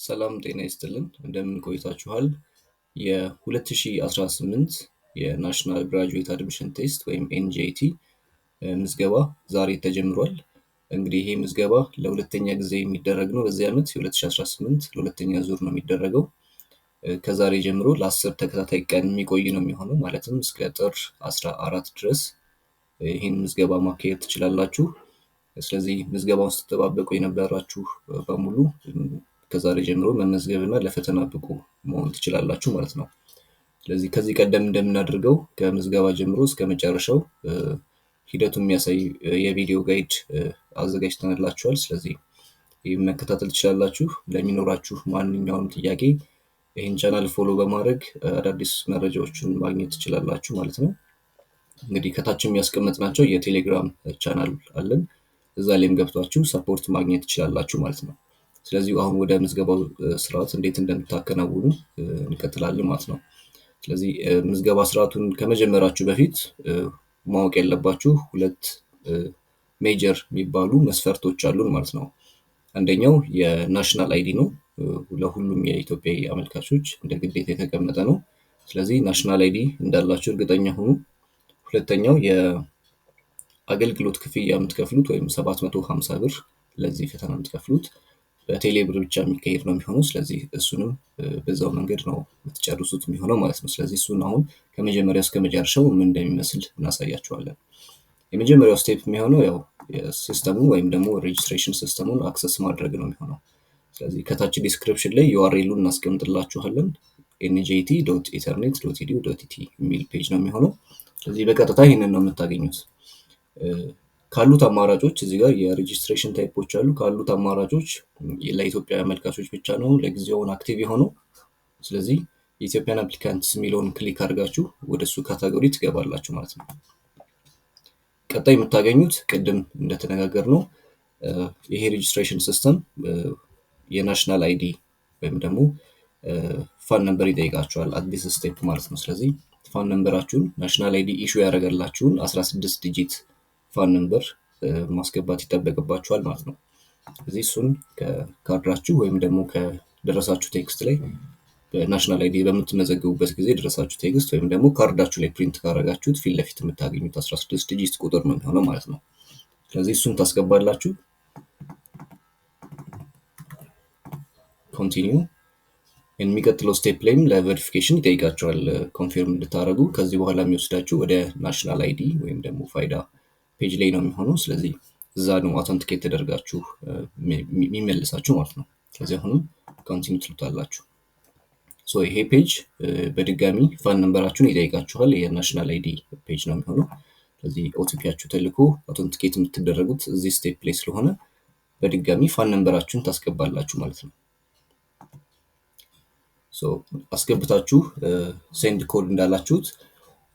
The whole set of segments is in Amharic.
ሰላም ጤና ይስጥልን፣ እንደምን ቆይታችኋል? የ2018 የ National Graduate Admission Test ወይም NGAT ምዝገባ ዛሬ ተጀምሯል። እንግዲህ ይሄ ምዝገባ ለሁለተኛ ጊዜ የሚደረግ ነው። በዚህ ዓመት የ2018 ለሁለተኛ ዙር ነው የሚደረገው። ከዛሬ ጀምሮ ለ10 ተከታታይ ቀን የሚቆይ ነው የሚሆነው፣ ማለትም እስከ ጥር 14 ድረስ ይህን ምዝገባ ማካሄድ ትችላላችሁ። ስለዚህ ምዝገባውን ስትጠባበቁ የነበራችሁ በሙሉ ከዛሬ ጀምሮ መመዝገብና ለፈተና ብቁ መሆን ትችላላችሁ ማለት ነው። ስለዚህ ከዚህ ቀደም እንደምናደርገው ከምዝገባ ጀምሮ እስከ መጨረሻው ሂደቱን የሚያሳይ የቪዲዮ guide አዘጋጅተንላችኋል። ስለዚህ ይህን መከታተል ትችላላችሁ። ለሚኖራችሁ ማንኛውም ጥያቄ ይህን channel follow በማድረግ አዳዲስ መረጃዎችን ማግኘት ትችላላችሁ ማለት ነው። እንግዲህ ከታች የሚያስቀምጥናቸው የቴሌግራም ቻናል አለን። እዛ ላይም ገብቷችሁ support ማግኘት ትችላላችሁ ማለት ነው። ስለዚህ አሁን ወደ ምዝገባው ስርዓት እንዴት እንደምታከናውኑ እንቀጥላለን ማለት ነው። ስለዚህ ምዝገባ ስርዓቱን ከመጀመራችሁ በፊት ማወቅ ያለባችሁ ሁለት major የሚባሉ መስፈርቶች አሉን ማለት ነው። አንደኛው የ national ID ነው። ለሁሉም የኢትዮጵያ አመልካቾች እንደ ግዴታ የተቀመጠ ነው። ስለዚህ national ID እንዳላችሁ እርግጠኛ ሁኑ። ሁለተኛው የአገልግሎት ክፍያ የምትከፍሉት ወይም 750 ብር ለዚህ ፈተና የምትከፍሉት በቴሌ ብር ብቻ የሚካሄድ ነው የሚሆነው። ስለዚህ እሱንም በዛው መንገድ ነው የምትጨርሱት የሚሆነው ማለት ነው። ስለዚህ እሱን አሁን ከመጀመሪያው እስከ መጨረሻው ምን እንደሚመስል እናሳያችኋለን። የመጀመሪያው step የሚሆነው ያው system ኡ ወይም ደግሞ registration system ኡን access ማድረግ ነው የሚሆነው። ስለዚህ ከታች description ላይ URL ኡን እናስቀምጥላችኋለን። ngat.ethernet.edu.et የሚል page ነው የሚሆነው። ስለዚህ በቀጥታ ይህንን ነው የምታገኙት። ካሉት አማራጮች እዚህ ጋር የ registration type ኦች አሉ። ካሉት አማራጮች ለኢትዮጵያ አመልካቾች ብቻ ነው ለጊዜውን active የሆነው። ስለዚህ Ethiopian applicants የሚለውን click አድርጋችሁ ወደ እሱ category ትገባላችሁ ማለት ነው። ቀጣይ የምታገኙት ቅድም እንደተነጋገርነው ይሄ registration system የ national ID ወይም ደግሞ FAN number ይጠይቃችኋል፣ አዲስ step ማለት ነው። ስለዚህ FAN number ኣችሁን፣ national ID issue ያደረገላችሁን 16 digit FAN number ማስገባት ይጠበቅባችኋል ማለት ነው። ስለዚህ እሱን ከካርዳችሁ ወይም ደግሞ ከደረሳችሁ text ላይ፣ በ national ID በምትመዘገቡበት ጊዜ የደረሳችሁ text ወይም ደግሞ ካርዳችሁ ላይ print ካደረጋችሁት ፊት ለፊት የምታገኙት 16 digit ቁጥር ነው የሚሆነው ማለት ነው። ስለዚህ እሱን ታስገባላችሁ። Continue። የሚቀጥለው step ላይም ለ verification ይጠይቃችኋል confirm እንድታደርጉ። ከዚህ በኋላ የሚወስዳችሁ ወደ national ID ወይም ደግሞ ፋይዳ page ላይ ነው የሚሆነው። ስለዚህ እዛ ነው authenticate ተደርጋችሁ የሚመልሳችሁ ማለት ነው። ስለዚህ አሁንም continue ትሉታላችሁ። So ይሄ page በድጋሚ FAN number ኣችሁን ይጠይቃችኋል። የ national ID page ነው የሚሆነው። ስለዚህ OTP ያችሁ ተልኮ authenticate የምትደረጉት እዚህ step ላይ ስለሆነ በድጋሚ FAN number ኣችሁን ታስገባላችሁ ማለት ነው። አስገብታችሁ send code እንዳላችሁት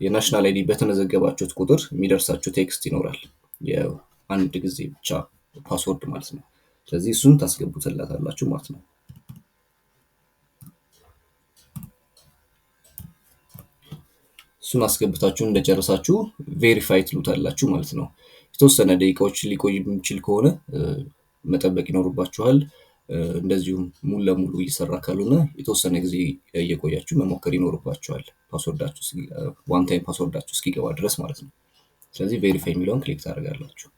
የ national ID በተመዘገባችሁት ቁጥር የሚደርሳችሁ text ይኖራል። የአንድ ጊዜ ብቻ password ማለት ነው። ስለዚህ እሱን ታስገቡትላታላችሁ ማለት ነው። እሱን አስገብታችሁ እንደጨረሳችሁ verify ትሉታላችሁ ማለት ነው። የተወሰነ ደቂቃዎች ሊቆይ የሚችል ከሆነ መጠበቅ ይኖርባችኋል። እንደዚሁም ሙሉ ለሙሉ እየሰራ ካልሆነ የተወሰነ ጊዜ እየቆያችሁ መሞከር ይኖርባችኋል። Password ኣችሁ፣ one time password ኣችሁ እስኪገባ ድረስ ማለት ነው። ስለዚህ verify የሚለውን click ታደርጋላችሁ።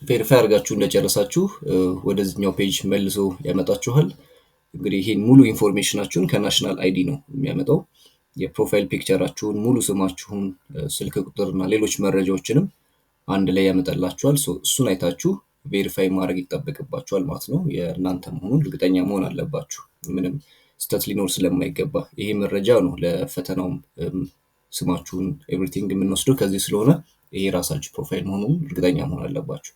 Verify አድርጋችሁ እንደጨረሳችሁ ወደዚህኛው page መልሶ ያመጣችኋል። እንግዲህ ይሄን ሙሉ information ኣችሁን ከ national ID ነው የሚያመጣው። የ profile picture ኣችሁን፣ ሙሉ ስማችሁን፣ ስልክ ቁጥር እና ሌሎች መረጃዎችንም አንድ ላይ ያመጣላችኋል። እሱን አይታችሁ verify ማድረግ ይጠበቅባችኋል ማለት ነው። የእናንተ መሆኑን እርግጠኛ መሆን አለባችሁ። ምንም ስህተት ሊኖር ስለማይገባ ይሄ መረጃ ነው ለፈተናውም ስማችሁን everything የምንወስደው ከዚህ ስለሆነ ይሄ የራሳችሁ profile መሆኑን እርግጠኛ መሆን አለባችሁ።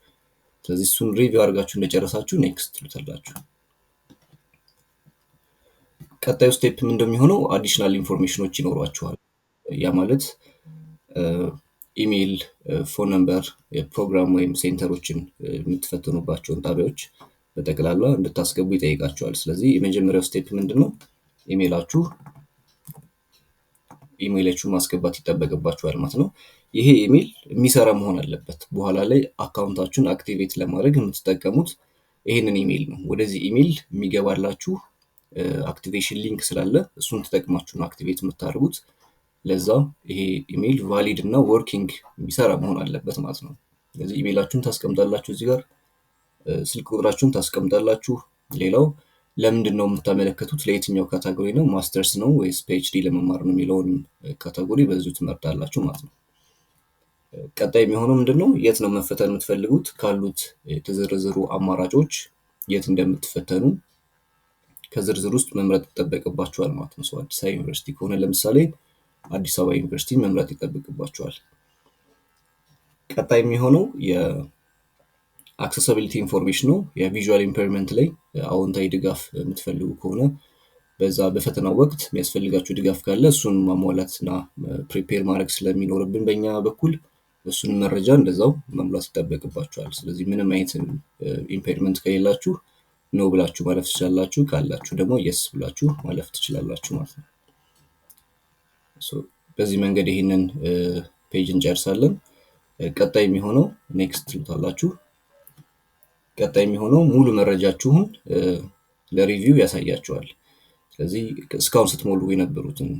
ስለዚህ እሱን review አድርጋችሁ እንደጨረሳችሁ next ትሉታላችሁ። ቀጣዩ step ምን እንደሚሆነው additional information ኦች ይኖሯችኋል። ያ ማለት email፣ phone number፣ የፕሮግራም ወይም center ኦችን የምትፈተኑባቸውን ጣቢያዎች በጠቅላላ እንድታስገቡ ይጠይቃችኋል። ስለዚህ የመጀመሪያው step ምንድን ነው? ኢሜይላችሁን ማስገባት ይጠበቅባችኋል ማለት ነው። ይሄ ኢሜይል የሚሰራ መሆን አለበት። በኋላ ላይ account ኣችሁን activate ለማድረግ የምትጠቀሙት ይህንን ኢሜይል ነው። ወደዚህ ኢሜይል የሚገባላችሁ activation link ስላለ እሱን ተጠቅማችሁ ነው activate የምታደርጉት። ለዛ ይሄ email valid እና working የሚሰራ መሆን አለበት ማለት ነው። ስለዚህ ኢሜይላችሁን ታስቀምጣላችሁ፣ እዚህ ጋር ስልክ ቁጥራችሁን ታስቀምጣላችሁ። ሌላው ለምንድን ነው የምታመለከቱት? ለየትኛው category ነው? ማስተርስ ነው ወይስ PhD ለመማር ነው የሚለውን category በዚሁ ትመርጣላችሁ ማለት ነው። ቀጣይ የሚሆነው ምንድን ነው? የት ነው መፈተን የምትፈልጉት? ካሉት የተዘረዘሩ አማራጮች የት እንደምትፈተኑ ከዝርዝር ውስጥ መምረጥ ይጠበቅባችኋል ማለት ነው። So አዲስ አበባ ዩኒቨርሲቲ ከሆነ ለምሳሌ አዲስ አበባ ዩኒቨርሲቲ መምረጥ ይጠበቅባችኋል። ቀጣይ የሚሆነው የ accessibility information ነው። የ visual impairment ላይ አዎንታዊ ድጋፍ የምትፈልጉ ከሆነ በዛ በፈተናው ወቅት የሚያስፈልጋችሁ ድጋፍ ካለ እሱን ማሟላትና prepare ማድረግ ስለሚኖርብን በእኛ በኩል እሱን መረጃ እንደዛው መሙላት ይጠበቅባችኋል። ስለዚህ ምንም አይነት impairment ከሌላችሁ no ብላችሁ ማለፍ ትችላላችሁ። ካላችሁ ደግሞ yes ብላችሁ ማለፍ ትችላላችሁ ማለት ነው። በዚህ መንገድ ይህንን page እንጨርሳለን። ቀጣይ የሚሆነው next ትሉታላችሁ። ቀጣይ የሚሆነው ሙሉ መረጃችሁን ለ review ያሳያችኋል። ስለዚህ እስካሁን ስትሞሉ የነበሩትን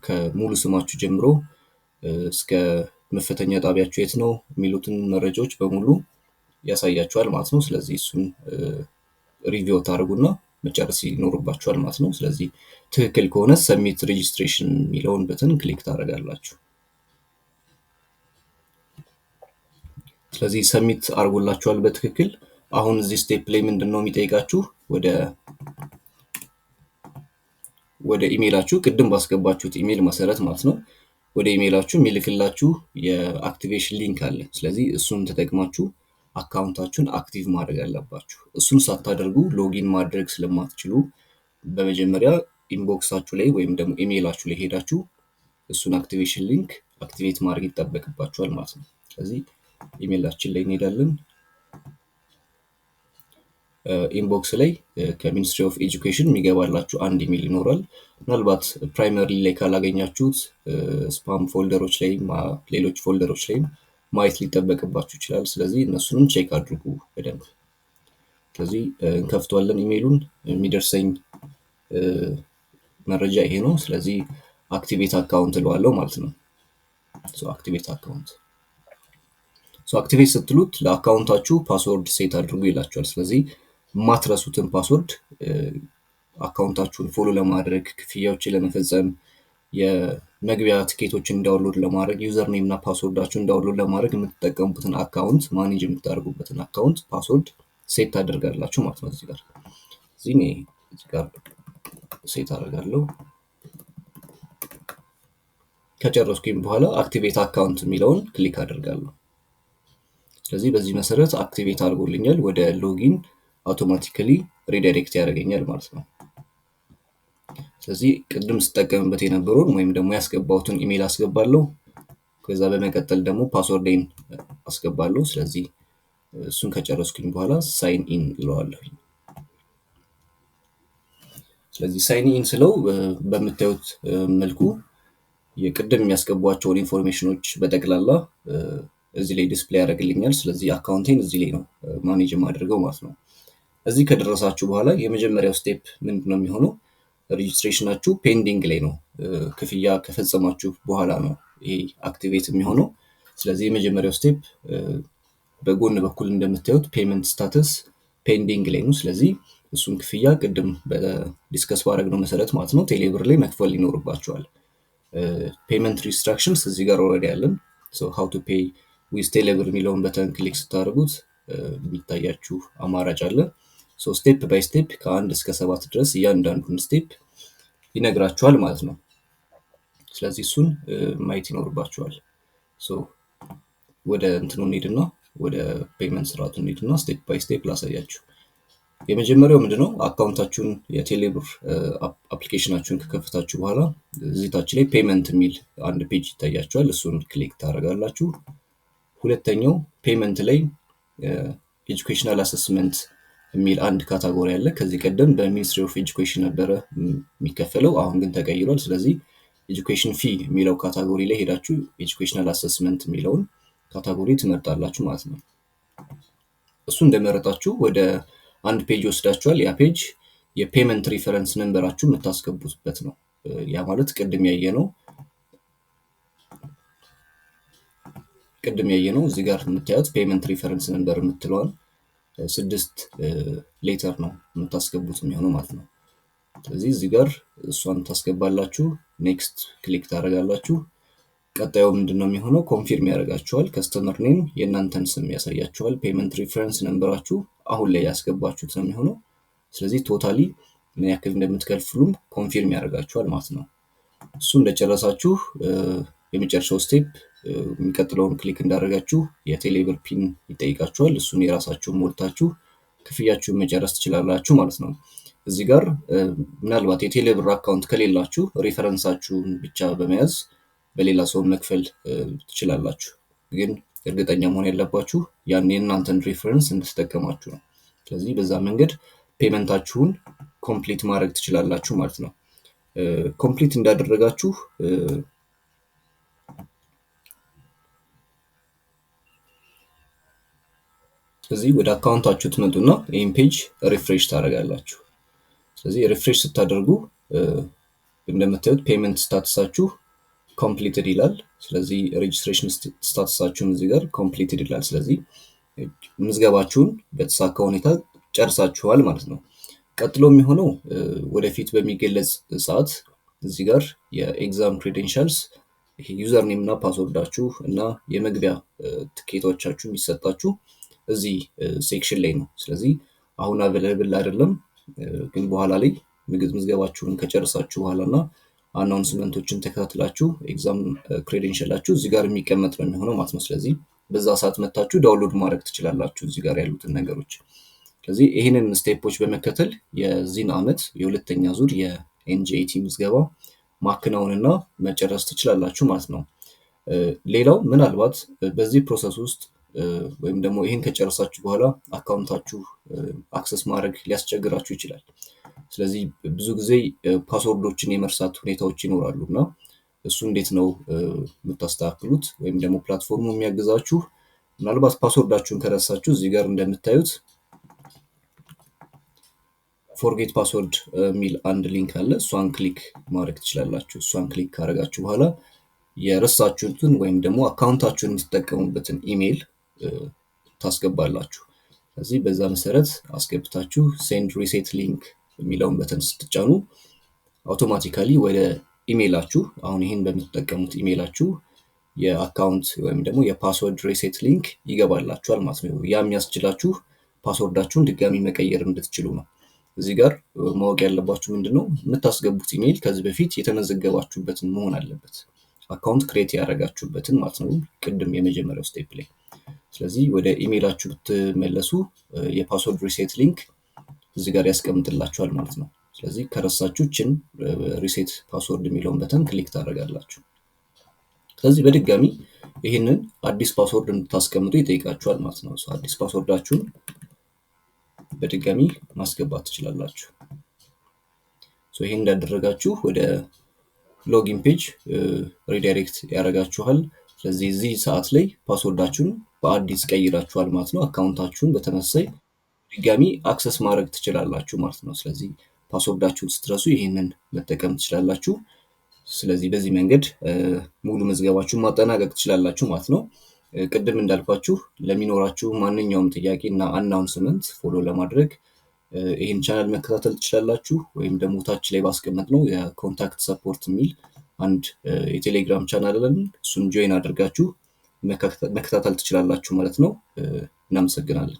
ከሙሉ ስማችሁ ጀምሮ እስከ መፈተኛ ጣቢያችሁ የት ነው የሚሉትን መረጃዎች በሙሉ ያሳያችኋል ማለት ነው። ስለዚህ እሱን review ታደርጉና መጨረስ ይኖርባችኋል ማለት ነው። ስለዚህ ትክክል ከሆነ submit registration የሚለውን button click ታደርጋላችሁ። ስለዚህ submit አድርጎላችኋል በትክክል። አሁን እዚህ step ላይ ምንድን ነው የሚጠይቃችሁ? ወደ ኢሜይላችሁ ቅድም ባስገባችሁት ኢሜይል መሰረት ማለት ነው ወደ ኢሜይላችሁ የሚልክላችሁ የ activation link አለ። ስለዚህ እሱን ተጠቅማችሁ account ኣችሁን active ማድረግ አለባችሁ። እሱን ሳታደርጉ login ማድረግ ስለማትችሉ በመጀመሪያ inbox ኣችሁ ላይ ወይም ደግሞ ኢሜይላችሁ ላይ ሄዳችሁ እሱን activation link activate ማድረግ ይጠበቅባችኋል ማለት ነው። ስለዚህ ኢሜይላችን ላይ እንሄዳለን። Inbox ላይ ከ Ministry of Education የሚገባላችሁ አንድ ኢሜይል ይኖራል። ምናልባት primary ላይ ካላገኛችሁት spam folder ኦች ላይ፣ ሌሎች folder ኦች ላይም ማየት ሊጠበቅባችሁ ይችላል። ስለዚህ እነሱንም check አድርጉ በደንብ። ስለዚህ እንከፍተዋለን ኢሜይሉን። የሚደርሰኝ መረጃ ይሄ ነው። ስለዚህ activate account እለዋለሁ ማለት ነው። Activate account activate ስትሉት ለ account ኣችሁ password set አድርጉ ይላችኋል። ስለዚህ የማትረሱትን password account ኣችሁን follow ለማድረግ፣ ክፍያዎችን ለመፈጸም፣ የመግቢያ ትኬቶችን download ለማድረግ፣ username እና password ኣችሁን download ለማድረግ የምትጠቀሙበትን account manage የምታደርጉበትን account password set ታደርጋላችሁ ማለት ነው። እዚህ ጋር set አደርጋለሁ። ከጨረስኩኝ በኋላ activate account የሚለውን click አደርጋለሁ። ስለዚህ በዚህ መሰረት activate አድርጎልኛል። ወደ login automatically redirect ያደርገኛል ማለት ነው። ስለዚህ ቅድም ስጠቀምበት የነበረውን ወይም ደግሞ ያስገባሁትን ኢሜይል አስገባለሁ። ከዛ በመቀጠል ደግሞ password ኤን አስገባለሁ። ስለዚህ እሱን ከጨረስኩኝ በኋላ sign in እለዋለሁ። ስለዚህ sign in ስለው በምታዩት መልኩ የቅድም የሚያስገቧቸውን information ኦች በጠቅላላ እዚህ ላይ display ያደርግልኛል። ስለዚህ account ኤን እዚህ ላይ ነው manage የማደርገው ማለት ነው። እዚህ ከደረሳችሁ በኋላ የመጀመሪያው step ምንድን ነው የሚሆነው? Registration ኣችሁ pending ላይ ነው። ክፍያ ከፈጸማችሁ በኋላ ነው ይሄ activate የሚሆነው። ስለዚህ የመጀመሪያው step በጎን በኩል እንደምታዩት payment status pending ላይ ነው። ስለዚህ እሱን ክፍያ ቅድም በ discuss ባደረግነው መሰረት ማለት ነው ቴሌብር ላይ መክፈል ይኖርባችኋል። Payment instructions እዚህ ጋር already ያለን how to pay with ቴሌብር የሚለውን button click ስታደርጉት የሚታያችሁ አማራጭ አለ። Step by step ከ1 እስከ 7 ድረስ እያንዳንዱን step ይነግራችኋል ማለት ነው። ስለዚህ እሱን ማየት ይኖርባችኋል። ወደ እንትኑ እንሂድና ወደ payment ስርዓቱ እንሂድና step by step ላሳያችሁ። የመጀመሪያው ምንድነው? Account ኣችሁን የቴሌብር application ኣችሁን ከከፈታችሁ በኋላ እዚህ ታች ላይ payment የሚል አንድ page ይታያችኋል። እሱን click ታደርጋላችሁ። ሁለተኛው payment ላይ educational assessment የሚል አንድ category አለ። ከዚህ ቀደም በ Ministry of Education ነበረ የሚከፈለው፣ አሁን ግን ተቀይሯል። ስለዚህ education fee የሚለው category ላይ ሄዳችሁ educational assessment የሚለውን category ትመርጣላችሁ ማለት ነው። እሱ እንደመረጣችሁ ወደ አንድ page ይወስዳችኋል። ያ page የ payment reference number ኣችሁ የምታስገቡበት ነው። ያ ማለት ቅድም ያየነው እዚህ ጋር የምታዩት payment reference number የምትለዋል ስድስት letter ነው የምታስገቡት የሚሆነው ማለት ነው። ስለዚህ እዚህ ጋር እሷን ታስገባላችሁ። Next click ታደርጋላችሁ። ቀጣዩ ምንድን ነው የሚሆነው? Confirm ያደርጋችኋል። Customer name የእናንተን ስም ያሳያችኋል። Payment reference number ኣችሁ አሁን ላይ ያስገባችሁት ነው የሚሆነው። ስለዚህ totally ምን ያክል እንደምትከፍሉም confirm ያደርጋችኋል ማለት ነው። እሱ እንደጨረሳችሁ የመጨረሻው step የሚቀጥለውን click እንዳደረጋችሁ የቴሌብር PIN ይጠይቃችኋል። እሱን የራሳችሁን ሞልታችሁ ክፍያችሁን መጨረስ ትችላላችሁ ማለት ነው። እዚህ ጋር ምናልባት የቴሌብር account ከሌላችሁ reference ኣችሁን ብቻ በመያዝ በሌላ ሰው መክፈል ትችላላችሁ። ግን እርግጠኛ መሆን ያለባችሁ ያን የእናንተን reference እንደተጠቀማችሁ ነው። ስለዚህ በዛ መንገድ payment ኣችሁን complete ማድረግ ትችላላችሁ ማለት ነው። Complete እንዳደረጋችሁ ስለዚህ ወደ account ኣችሁ ትመጡና ይህን page refresh ታደርጋላችሁ። ስለዚህ refresh ስታደርጉ እንደምታዩት payment status ኣችሁ completed ይላል። ስለዚህ registration status ኣችሁን እዚህ ጋር completed ይላል። ስለዚህ ምዝገባችሁን በተሳካ ሁኔታ ጨርሳችኋል ማለት ነው። ቀጥሎ የሚሆነው ወደፊት በሚገለጽ ሰዓት እዚህ ጋር የ exam credentials ይሄ username እና password ኣችሁ እና የመግቢያ ትኬቶቻችሁ የሚሰጣችሁ እዚህ section ላይ ነው። ስለዚህ አሁን available አይደለም፣ ግን በኋላ ላይ ምዝገባችሁን ከጨረሳችሁ በኋላ እና announcement ኦችን ተከታትላችሁ exam credential ኣችሁ እዚህ ጋር የሚቀመጥ ነው የሚሆነው ማለት ነው። ስለዚህ በዛ ሰዓት መታችሁ download ማድረግ ትችላላችሁ እዚህ ጋር ያሉትን ነገሮች። ስለዚህ ይህንን step ኦች በመከተል የዚህን ዓመት የሁለተኛ ዙር የ NGAT ምዝገባ ማከናወንና መጨረስ ትችላላችሁ ማለት ነው። ሌላው ምናልባት በዚህ process ውስጥ ወይም ደግሞ ይህን ከጨረሳችሁ በኋላ account ኣችሁ access ማድረግ ሊያስቸግራችሁ ይችላል። ስለዚህ ብዙ ጊዜ password ኦችን የመርሳት ሁኔታዎች ይኖራሉ እና እሱ እንዴት ነው የምታስተካክሉት? ወይም ደግሞ platform ኡ የሚያግዛችሁ ምናልባት password ኣችሁን ከረሳችሁ እዚህ ጋር እንደምታዩት forget password የሚል አንድ link አለ። እሷን click ማድረግ ትችላላችሁ። እሷን click ካደረጋችሁ በኋላ የረሳችሁትን ወይም ደግሞ account ኣችሁን የምትጠቀሙበትን ኢሜይል ታስገባላችሁ። ስለዚህ በዛ መሰረት አስገብታችሁ send reset link የሚለውን button ስትጫኑ automatically ወደ ኢሜይላችሁ፣ አሁን ይህን በምትጠቀሙት ኢሜይላችሁ የ account ወይም ደግሞ የ password reset link ይገባላችኋል ማለት ነው። ያ የሚያስችላችሁ password ኣችሁን ድጋሚ መቀየር እንድትችሉ ነው። እዚህ ጋር ማወቅ ያለባችሁ ምንድን ነው፣ የምታስገቡት ኢሜይል ከዚህ በፊት የተመዘገባችሁበትን መሆን አለበት። Account create ያደረጋችሁበትን ማለት ነው፣ ቅድም የመጀመሪያው step ላይ። ስለዚህ ወደ ኢሜይላችሁ ብትመለሱ የ password reset link እዚህ ጋር ያስቀምጥላችኋል ማለት ነው። ስለዚህ ከረሳችሁ ችን reset password የሚለውን button click ታደርጋላችሁ። ስለዚህ በድጋሚ ይህንን አዲስ password እንድታስቀምጡ ይጠይቃችኋል ማለት ነው። አዲስ password ኣችሁን በድጋሚ ማስገባት ትችላላችሁ። ይህን እንዳደረጋችሁ ወደ login page redirect ያደርጋችኋል። ስለዚህ እዚህ ሰዓት ላይ password ኣችሁን በአዲስ ቀይራችኋል ማለት ነው። Account ኣችሁን በተመሳሳይ ድጋሚ access ማድረግ ትችላላችሁ ማለት ነው። ስለዚህ password ኣችሁን ስትረሱ ይህንን መጠቀም ትችላላችሁ። ስለዚህ በዚህ መንገድ ሙሉ ምዝገባችሁን ማጠናቀቅ ትችላላችሁ ማለት ነው። ቅድም እንዳልኳችሁ ለሚኖራችሁ ማንኛውም ጥያቄ እና announcement follow ለማድረግ ይህን ቻናል መከታተል ትችላላችሁ። ወይም ደግሞ ታች ላይ ባስቀመጥነው የ contact support የሚል አንድ የቴሌግራም ቻናል አለን። እሱን join አድርጋችሁ መከታተል ትችላላችሁ ማለት ነው። እናመሰግናለን።